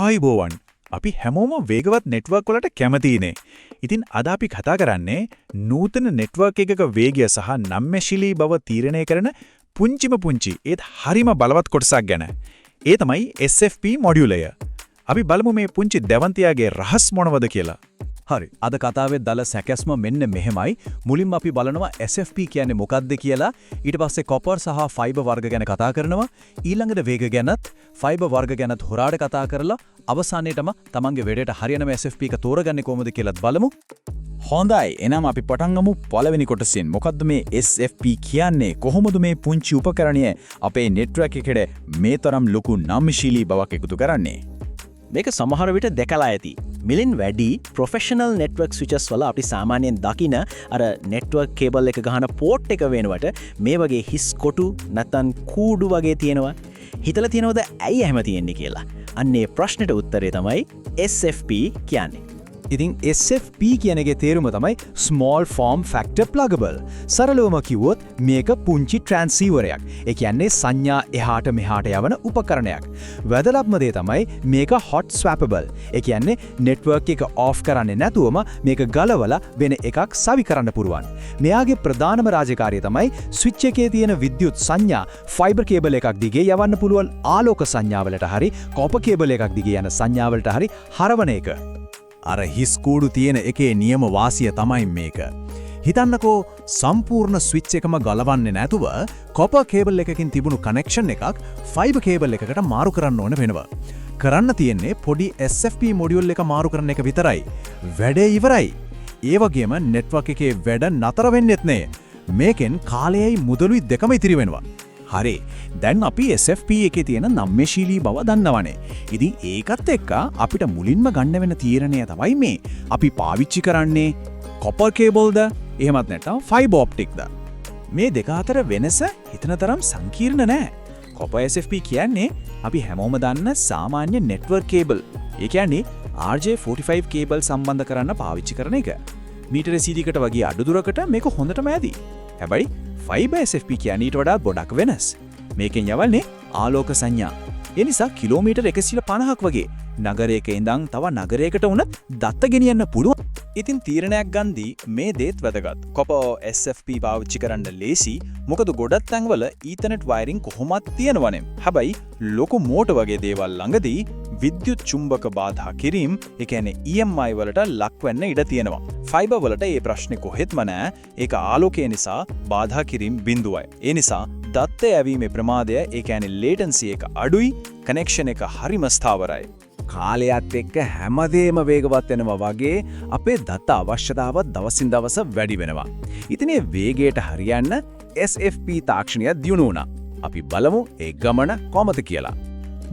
ආයුබෝවන්. අපි හැමෝම වේගවත් නෙට්වර්ක් වලට කැමතියිනේ. ඉතින් අද අපි කතා කරන්නේ නූතන නෙට්වර්ක් එකක වේගය සහ නම්‍යශීලී බව තීරණය කරන පුංචිම පුංචි ඒත් හරිම බලවත් කොටසක් ගැන. ඒ තමයි SFP මොඩියුලය. අපි බලමු මේ පුංචි දැවන්තයාගේ රහස් මොනවද කියලා. හරි. අද කතාවේ දල සැකැස්ම මෙන්න මෙහෙමයි. මුලින්ම අපි බලනවා SFP කියන්නේ මොකක්ද කියලා. ඊට පස්සේ කොපර් සහ ෆයිබර් වර්ග ගැන කතා කරනවා. ඊළඟට වේග ගැනත් ෆයිබර් වර්ග ගැනත් හොරාට කතා කරලා අවසානයේටම තමන්ගේ වැඩේට හරියනම SFP එක තෝරගන්නේ කොහොමද කියලාත් බලමු. හොඳයි, එහෙනම් අපි පටන් ගමු පළවෙනි කොටසෙන්. මොකද්ද මේ SFP කියන්නේ? කොහොමද මේ පුංචි උපකරණය අපේ නෙට්වර්ක් එකට මේ තරම් ලොකු නම්‍යශීලී බවක් එකතු කරන්නේ? මේක සමහර විට දැකලා ඇති. මිලින් වැඩි ප්‍රොෆෙෂනල් නෙට්වර්ක් ස්විචස් වල අපි සාමාන්‍යයෙන් දකින අර නෙට්වර්ක් කේබල් එක ගහන පෝට් එක වෙනුවට මේ වගේ හිස් කොටු නැත්නම් කූඩු වගේ තියෙනවා. හිතලා තියෙනවද ඇයි එහෙම තියෙන්නේ කියලා? අන්න ඒ ප්‍රශ්නෙට උත්තරේ තමයි SFP කියන්නේ. ඉතින් SFP කියන එකේ තේරුම තමයි Small Form Factor Pluggable. සරලවම කිව්වොත් මේක පුංචි ට්‍රාන්සීවරයක්. ඒ කියන්නේ සංඥා එහාට මෙහාට යවන උපකරණයක්. වැදගත්ම දේ තමයි මේක hot swappable. ඒ කියන්නේ නෙට්වර්ක් එක ඔෆ් කරන්නේ නැතුවම මේක ගලවලා වෙන එකක් සවි කරන්න පුළුවන්. මෙයාගේ ප්‍රධානම රාජකාරිය තමයි ස්විච් එකේ තියෙන විද්‍යුත් සංඥා ෆයිබර් කේබල් එකක් දිගේ යවන්න පුළුවන් ආලෝක සංඥාවලට හරි කොපර් කේබල් එකක් දිගේ යන සංඥාවලට හරි හරවන එක. අර හිස් කූඩු තියෙන එකේ නියම වාසිය තමයි මේක. හිතන්නකෝ, සම්පූර්ණ ස්විච් එකම ගලවන්නේ නැතුව කොපර් කේබල් එකකින් තිබුණු කනෙක්ෂන් එකක් ෆයිබර් කේබල් එකකට මාරු කරන්න ඕන වෙනවා. කරන්න තියෙන්නේ පොඩි SFP module එක මාරු කරන එක විතරයි. වැඩේ ඉවරයි. ඒ වගේම නෙට්වර්ක් එකේ වැඩ නතර වෙන්නෙත් නෑ. මේකෙන් කාලයයි මුදලුයි දෙකම ඉතිරි වෙනවා. හරි. දැන් අපි SFP එකේ තියෙන නම්‍යශීලී බව දන්නවනේ. ඉතින් ඒකත් එක්ක අපිට මුලින්ම ගන්න වෙන තීරණය තමයි මේ. අපි පාවිච්චි කරන්නේ කොපර් කේබල්ද එහෙමත් නැත්නම් ෆයිබර් ඔප්ටික්ද? මේ දෙක අතර වෙනස හිතන තරම් සංකීර්ණ නෑ. කොපර් SFP කියන්නේ අපි හැමෝම දන්න සාමාන්‍ය නෙට්වර්ක් කේබල්. ඒ කියන්නේ RJ45 cable සම්බන්ධ කරන්න පාවිච්චි කරන එක. මීටර 100කට වගේ අඩු දුරකට මේක හොඳටම ඇති. හැබැයි ෆයිබර් SFP කියන්නේ ඊට වඩා ගොඩක් වෙනස්. මේකෙන් යවන්නේ ආලෝක සංඥා. ඒ නිසා කිලෝමීටර් 150ක් වගේ නගරයක ඉඳන් තව නගරයකට වුණත් දත්ත ගෙනියන්න පුළුවන්. ඉතින් තීරණයක් ගන්දී මේ දේත් වැදගත්. කොපර් SFP පාවිච්චි කරන්න ලේසි. මොකද ගොඩක් තැන්වල ඊතර්නෙට් වයරින් කොහොමත් තියෙනවනේ. හැබැයි ලොකු මෝටර් වගේ දේවල් ළඟදී විද්‍යුත් චුම්බක බාධා කිරීම, ඒ කියන්නේ EMI වලට ලක් වෙන්න ඉඩ තියෙනවා. ෆයිබර් වලට ඒ ප්‍රශ්නේ කොහෙත්ම නෑ. ඒක ආලෝකය නිසා බාධා කිරීම බිඳුවයි. ඒ නිසා දත්ත යැවීමේ ප්‍රමාදය, ඒ කියන්නේ ලේටන්සි එක අඩුයි, කනෙක්ෂන් එක හරිම ස්ථාවරයි. කාලයත් එක්ක හැමදේම වේගවත් වෙනවා වගේ අපේ දත්ත අවශ්‍යතාවත් දවසින් දවස වැඩි වෙනවා. ඉතින් මේ වේගයට හරියන්න SFP තාක්ෂණය දියුණු වුණා. අපි බලමු ඒ ගමන කොහොමද කියලා.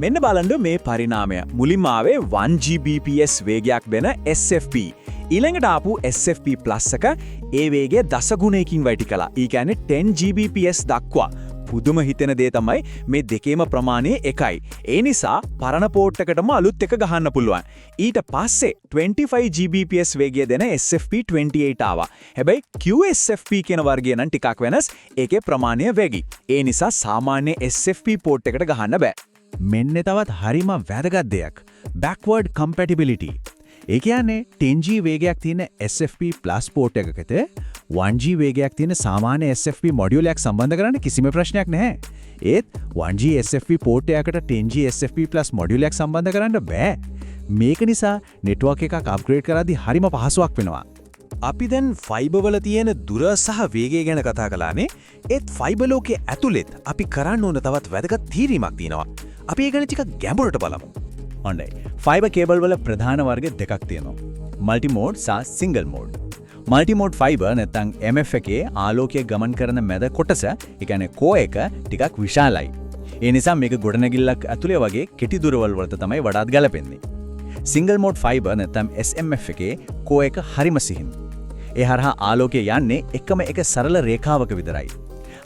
මෙන්න බලන්න මේ පරිණාමය. මුලින්ම ආවේ 1 Gbps වේගයක් දෙන SFP. ඊළඟට ආපු SFP Plus එක ඒ වේගය දස ගුණයකින් වැඩි කළා. ඒ කියන්නේ 10 Gbps දක්වා. පුදුම හිතෙන දේ තමයි මේ දෙකේම ප්‍රමාණය එකයි. ඒ නිසා පරණ පෝට් එකටම අලුත් එක ගහන්න පුළුවන්. ඊට පස්සේ 25 Gbps වේගය දෙන SFP 28 ආවා. හැබැයි QSFP කියන වර්ගය නම් ටිකක් වෙනස්. ඒකේ ප්‍රමාණය වැඩි. ඒ නිසා සාමාන්‍ය SFP port එකට ගහන්න බෑ. මෙන්න තවත් හරිම වැදගත් දෙයක්. Backward compatibility. ඒ කියන්නේ 10G වේගයක් තියෙන SFP Plus port එකකට 1G වේගයක් තියෙන සාමාන්‍ය SFP module එකක් සම්බන්ධ කරන්න කිසිම ප්‍රශ්නයක් නැහැ. ඒත් 1G SFP port එකකට 10G SFP Plus module එකක් සම්බන්ධ කරන්න බෑ. මේක නිසා නෙට්වර්ක් එකක් අප්ග්‍රේඩ් කරද්දී හරිම පහසුවක් වෙනවා. අපි දැන් ෆයිබර් වල තියෙන දුර සහ වේගය ගැන කතා කළානේ. ඒත් ෆයිබර් ලෝකයේ ඇතුළෙත් අපි කරන්න ඕන තවත් වැදගත් තීරීමක් තියෙනවා. අපි ඒ ගැන ටිකක් ගැඹුරට බලමු. හොඳයි. ෆයිබර් කේබල් වල ප්‍රධාන වර්ග දෙකක් තියෙනවා. මල්ටි මෝඩ් සහ single mode. Multi mode fibre නැත්නම් MF එකේ ආලෝකය ගමන් කරන මැද කොටස, ඒ කියන්නේ කෝ එක ටිකක් විශාලයි. ඒ නිසා මේක ගොඩනැගිල්ලක් ඇතුලේ වගේ කෙටි දුරවල් වලට තමයි වඩාත් ගැලපෙන්නේ. සිංගල් මෝඩ් ෆයිබර් නැත්නම් SMF එකේ කෝ එක හරිම සිහින්. ඒ හරහා ආලෝකය යන්නේ එකම එක සරල රේඛාවක විතරයි.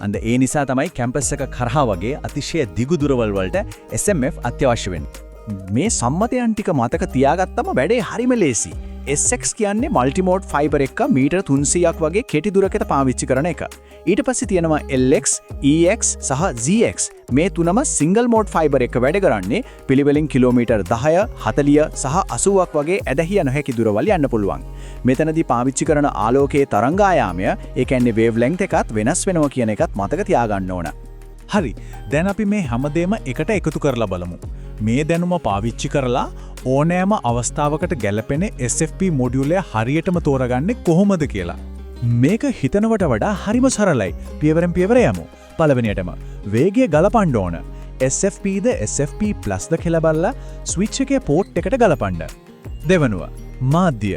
අන්න ඒ නිසා තමයි කැම්පස් එක කරහා වගේ අතිශය දිගු දුරවල් වලට SMF අත්‍යවශ්‍ය වෙන්නේ. මේ සම්මතයන් ටික මතක තියාගත්තම වැඩේ හරිම ලේසි. SX කියන්නේ මල්ටිමෝඩ් ෆයිබර් එක මීටර් 300ක් වගේ කෙටි දුරකට පාවිච්චි කරන එක. ඊට පස්සේ තියෙනවා LX, EX සහ ZX. මේ තුනම සිංගල් මෝඩ් ෆයිබර් එක වැඩ කරන්නේ පිළිවෙලින් කිලෝමීටර් 10, 40 සහ 80ක් වගේ ඇදහිය නොහැකි දුරවල් යන්න පුළුවන්. මෙතනදී පාවිච්චි කරන ආලෝකයේ තරංගායාමය, ඒ කියන්නේ වේව්ලෙන්ග්ත් එකත් වෙනස් වෙනවා කියන එකත් මතක තියාගන්න ඕන. හරි. දැන් අපි මේ හැමදේම එකට එකතු කරලා බලමු. මේ දැනුම පාවිච්චි කරලා ඕනෑම අවස්ථාවකට ගැලපෙන SFP මොඩියුලය හරියටම තෝරගන්නේ කොහොමද කියලා. මේක හිතනවට වඩා හරිම සරලයි. පියවරෙන් පියවර යමු. පළවෙනියටම වේගය ගලපන්න ඕන. SFP ද SFP Plus ද කියලා බලලා ස්විච් එකේ පෝට් එකට ගලපන්න. දෙවනුව, මාධ්‍ය.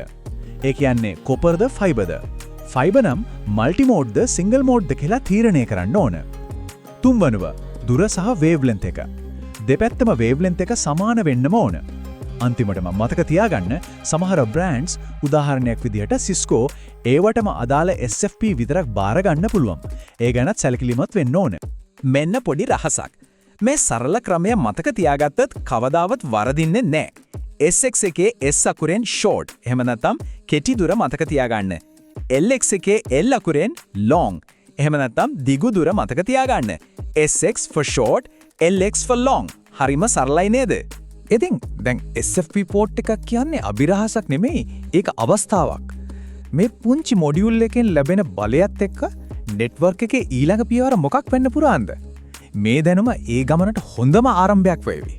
ඒ කියන්නේ කොපර්ද ෆයිබර්ද? ෆයිබර් නම් මල්ටි මෝඩ්ද සිංගල් මෝඩ්ද කියලා තීරණය කරන්න ඕන. තුන්වනුව, දුර සහ වේව්ලෙන්ත් එක. දෙපැත්තම වේව්ලෙන්ත් එක සමාන වෙන්නම ඕන. අන්තිමටම මතක තියාගන්න, සමහර බ්‍රෑන්ඩ්ස්, උදාහරණයක් විදිහට සිස්කෝ, ඒවටම අදාළ SFP විතරක් බාර ගන්න පුළුවන්. ඒ ගැනත් සැලකිලිමත් වෙන්න ඕන. මෙන්න පොඩි රහසක්. මේ සරල ක්‍රමය මතක තියාගත්තත් කවදාවත් වරදින්නේ නැහැ. SX එකේ S අකුරෙන් ෂෝට්, එහෙම නැත්නම් කෙටි දුර මතක තියාගන්න. LX එකේ L අකුරෙන් long, එහෙම නැත්නම් දිගු දුර මතක තියාගන්න. SX for short, LX for long. හරිම සරලයි නේද? ඉතින් දැන් SFP port එකක් කියන්නේ අභිරහසක් නෙමෙයි, ඒක අවස්ථාවක්. මේ පුංචි මොඩියුල් එකෙන් ලැබෙන බලයත් එක්ක නෙට්වර්ක් එකේ ඊළඟ පියවර මොකක් වෙන්න පුළුවන්ද? මේ දැනුම ඒ ගමනට හොඳම ආරම්භයක් වේවි.